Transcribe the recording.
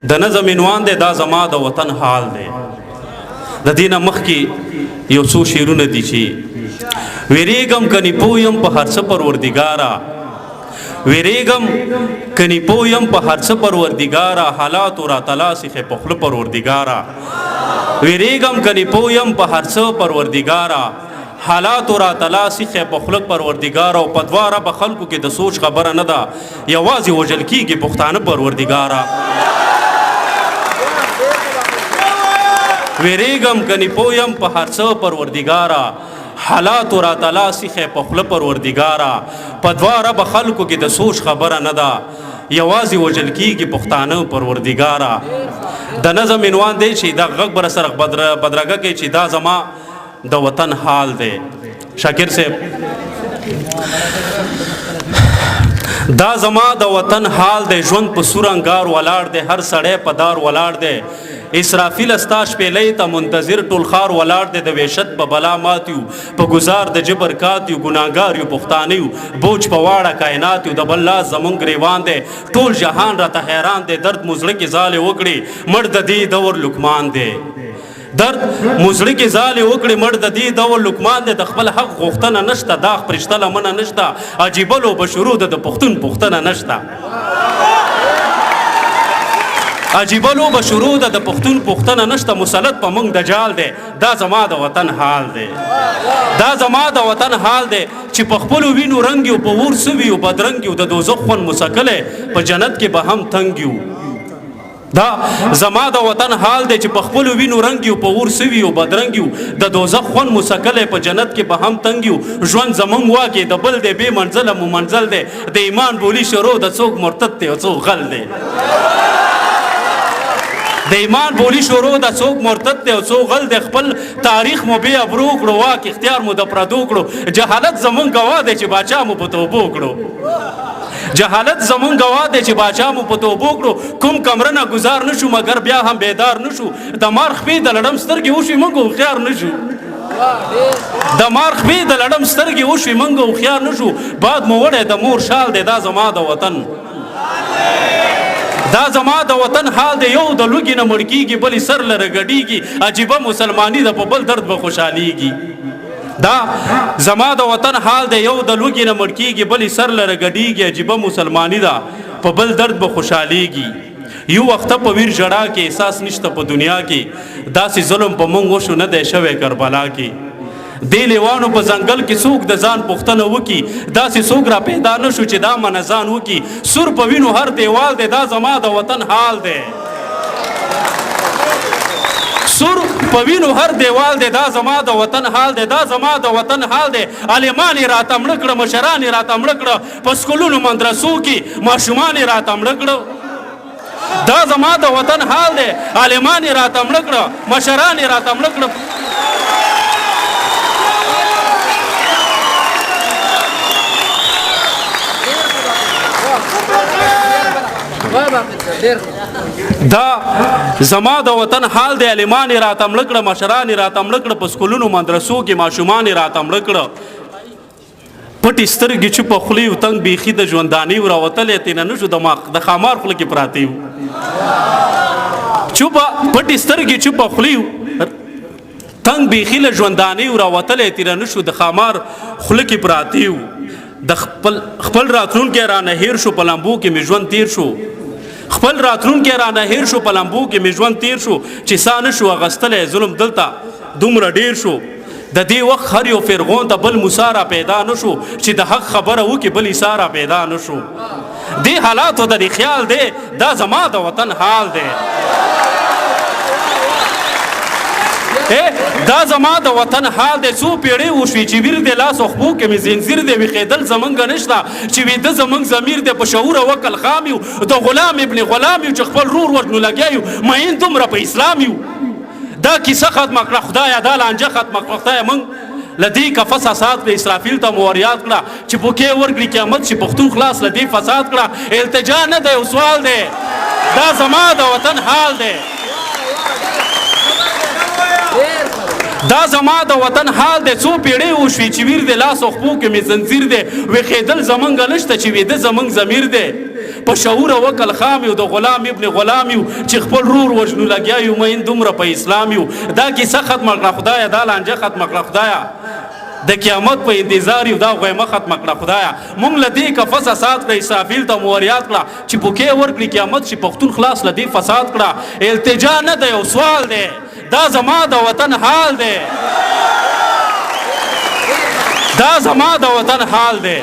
د نظم عنوان دی، دا زما د وطن حال دی. د دې نه مخکې یو څو شعرونه دي چې ویریږم کني پویم په هر څه پروردګاره، ویریږم کني پویم په هر څه پروردګاره، حالات را تلاسخه په خپل پروردګاره. ویریږم کني پویم په هر څه پروردګاره، حالات را تلاسخه په خپل پروردګاره. او په دواره په خلکو کې د سوچ خبره نه ده، یوازې وژل کیږي پښتانه پروردګاره. ویریږم کني پویم په هر څه پروردګاره، حالات را تلاسخه په خپل پروردګاره. په دواره په خلکو کې د سوچ خبره نه ده، یوازې وژل کیږي پښتانه پروردګاره. د نظم عنوان دی چې دا غږ بر سره بدرګه کې چې دا زما د وطن حال دی. شاکر صاحب، دا زما د وطن حال دی. ژوند په سور انګار ولاړ دی، هر سړی په دار ولاړ دی. اسرافیل استا شپېلۍ ته منتظر ټول ښار ولاړ دی. د وحشت په بلا مات یو، په ګزار د جبر کات یو، ګناهګار یو، پښتانه یو، بوج په واړه کائنات یو. د بل لاس زمونږ ګریوان دی، ټول جهان راته حیران دی. درد مو زړه کې ځالې وکړي، مړ د دې دور لقمان دی. درد مو زړه کې ځالې وکړي، مړ د دې دور لقمان دی. د خپل حق غوښتنه نشته، داغ پرشته لمنه نشته، عجیبه لوبه شروع ده، د پښتون پوښتنه نشته. عجیبه لوبه شروع ده، د پښتون پوښتنه نشته. مسلط په موږ دجال دی، دا زما د وطن حال دی. دا زما د وطن حال دی چې په خپلو وینو رنګ یو، په اور سوي یو، بدرنګ یو، د دوزخ خوند مو څکلی، په جنت کې به هم تنګ یو. دا زما د وطن حال دی چې په خپلو وینو رنګ یو، په اور سوي یو، بدرنګ یو، د دوزخ خوند مو څکلی، په جنت کې به هم تنګ یو. ژوند زمونږ واکې د بل دی، بې منزله مو منزل دی. د ایمان بولی شروع د څوک مرتد دی او څوک غل دی. د ایمان بولی شروع د څوک مرتد دی او څوک غل دی. خپل تاریخ مو بې ابرو کړو، واک اختیار مو د پردو کړو. جهالت زمونږ ګواه دی چې باچا مو په توبو کړو. جهالت زمونږ ګواه دی چې باچا مو په توبو کړو. کوم کمره نه ګزار نشو، مګر بیا هم بیدار نشو. د مار خپې د لړم سترګې وشوې، موږ هوښیار نشو. د مار خپې د لړم سترګې وشوې، موږ هوښیار نشو. باد مو وړی د مور شال دی. دا زما د وطن، دا زما د وطن حال دی. یو د لوږې نه مړ کېږي، بل یې سر لره ګډېږي. عجیبه مسلماني ده، په بل درد به خوشحالېږي. دا زما د وطن حال دی. یو د لوږې نه مړ کېږي، بل یې سر لره ګډېږي. عجیبه مسلماني ده، په بل درد به خوشحالېږي. یو وخته په ویر ژړا کې احساس نشته په دنیا کې، داسې ظلم په مونږ وشو نه دی شوی کربلا کې. دې لیوانو په ځنګل کې څوک د ځان پوښتنه وکي، داسې څوک را پیدا نه شو چې دا منه ځان وکي. سور په وینو هر دیوال دی، دا زما د وطن حال دی. سور په وینو هر دیوال دی، دا زما د وطن حال دی. دا زما د وطن حال دی. عالمان یې راته مړه کړه، مشران یې راته مړه کړه، په سکولونو مدرسو کې ماشومان یې راته مړه کړه. دا زما د وطن حال دی. عالمان یې راته مړه کړه، مشران یې راته مړه کړه. دا زما د وطن حال دی. عالمان یې راته مړه کړه، مشران یې راته مړه کړه، په سکولونو مدرسو کې ماشومان یې راته مړه کړه. پټې سترګې چوپه خولې او تنګ بیخي د ژوندانې و راوتلی ترېنه نه شو، د ښامار خوله کې پراته یو. چوپه پټې سترګې چوپه خولې تنګ بیخي له ژوندانې و راوتلی ترېنه نه شو، د ښامار خوله کې پراته یو. د خپل راتلونکی رانه هېر شو، په لمبو کې مې ژوند تېر شو. خپل راتلونکی رانه هېر شو، په لمبو کې مې ژوند تېر شو. چې سا نه شو اخیستلی، ظلم دلته دومره ډېر شو. د دې وخت هر یو فرعون ته بل موسی را پیدا نه شو، چې د حق خبره وکړي بل عیسی را پیدا نه شو. دې حالاتو ته دې خیال دی، دا زما د وطن حال دی. دا زما د وطن حال دی. څو پیړۍ وشوې چې ویر دی لاس او خپو کې مې زنځیر دی. ویښېدل زمونږ نشته چې ویده زمونږ ضمیر دی. په شعور او عقل خام یو، د غلام ابن غلام یو، چې خپل رور وژنو لګیا یو، مین دومره په اسلام یو. دا کیسه ختمه کړه خدایه، دا لانجه ختمه کړه خدایه. موږ له دې قفس آزاد کړه، اسرافیل ته مو وریاد کړه چې پوکې ورکړي قیامت، چې پښتون خلاص له دې فساد کړه. التجا نه دی، یو سوال دی. دا زما د وطن حال دی. دا زما د وطن حال دی. څو پیړۍ وشوې چې ویر دی لاس او خپو کې مې زنځیر دی. ویښېدل زمونږ نشته چې ویده زمونږ ضمیر دی. په شعور او عقل خام یو، د غلام ابن غلام یو، چې خپل رور وژنو لګیا یو، مین دومره په اسلام یو. دا کیسه ختمه کړه خدایه، دا لانجه ختمه کړه خدایه، د قیامت په انتظار یو، دا غیمه ختمه کړه خدایه. مونږ له دې قفسه سات کړه، اسرافیل ته مو وریاد کړه چې پوکې ورکړي قیامت شي، پښتون خلاص له دې فساد کړه. التجا نه دی یو سوال دی، دا زما د وطن حال دی، دا زما د وطن حال دی.